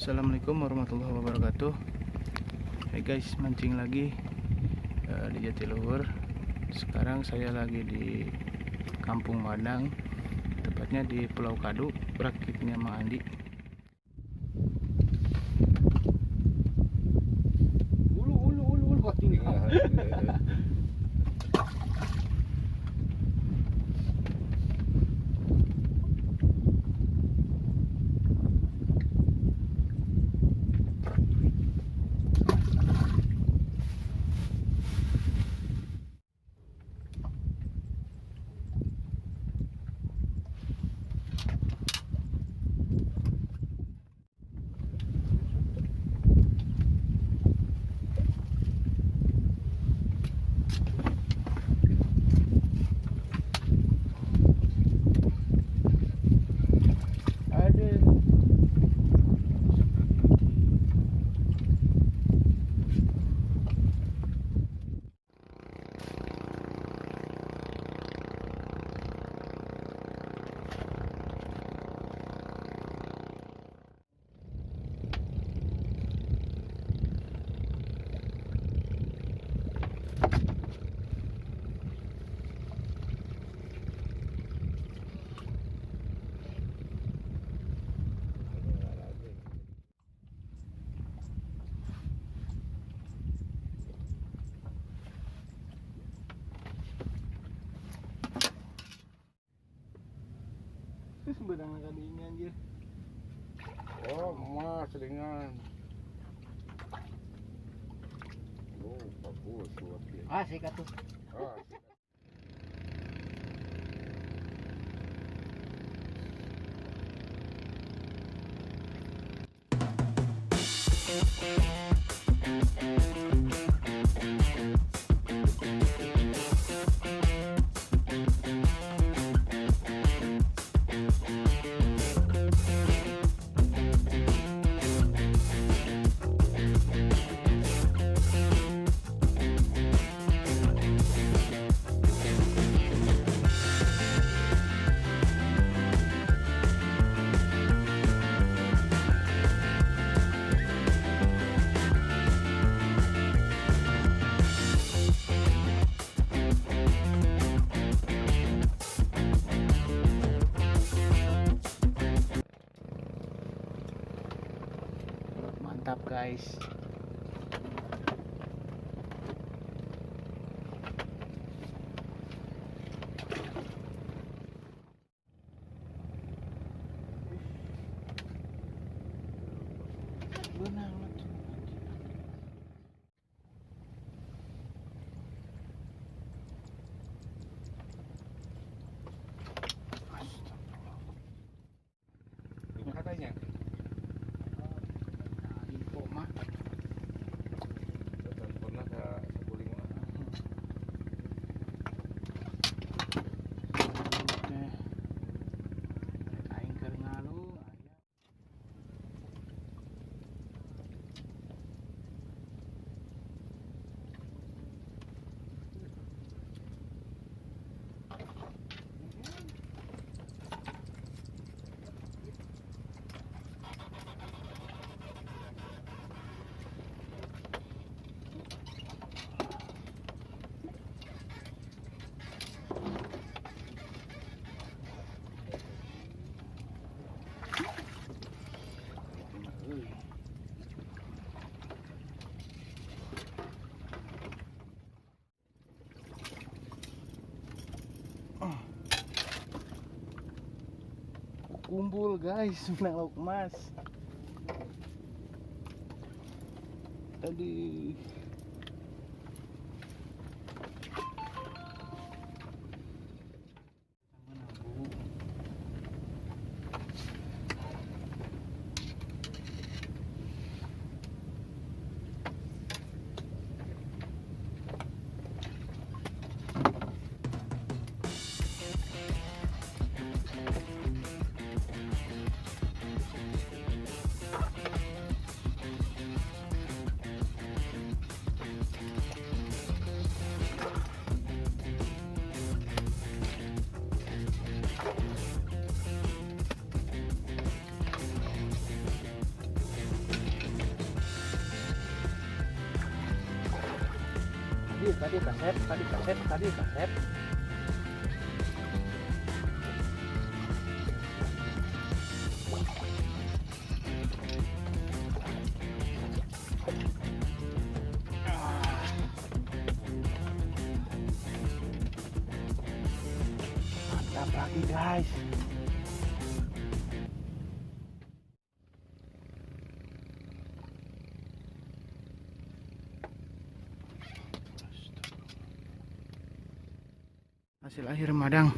Assalamualaikum warahmatullahi wabarakatuh. Hai guys, mancing lagi di Jatiluhur. Sekarang saya lagi di Kampung Madang, tepatnya di Pulau Kadu, rakitnya Mang Andi. Ulu ulu ulu ulu kok tinggal. Ada. Benang kali ini anjir. Oh, emas ringan. Oh, bagus buat dia. Asik atuh. Ah, Mantap guys. Benang atuh, anjir. Astagfirullah. Katanya. Nah, info mah. Dan pernah ke Saguling mah. Teh. Aing keur ngalu aya. Itu mah euy. Ah. Kumpul guys, menang lauk emas. Tadi Tadi tadi kasep, tadi kasep, tadi kasep. Mantap lagi, guys. Hasil akhir madang.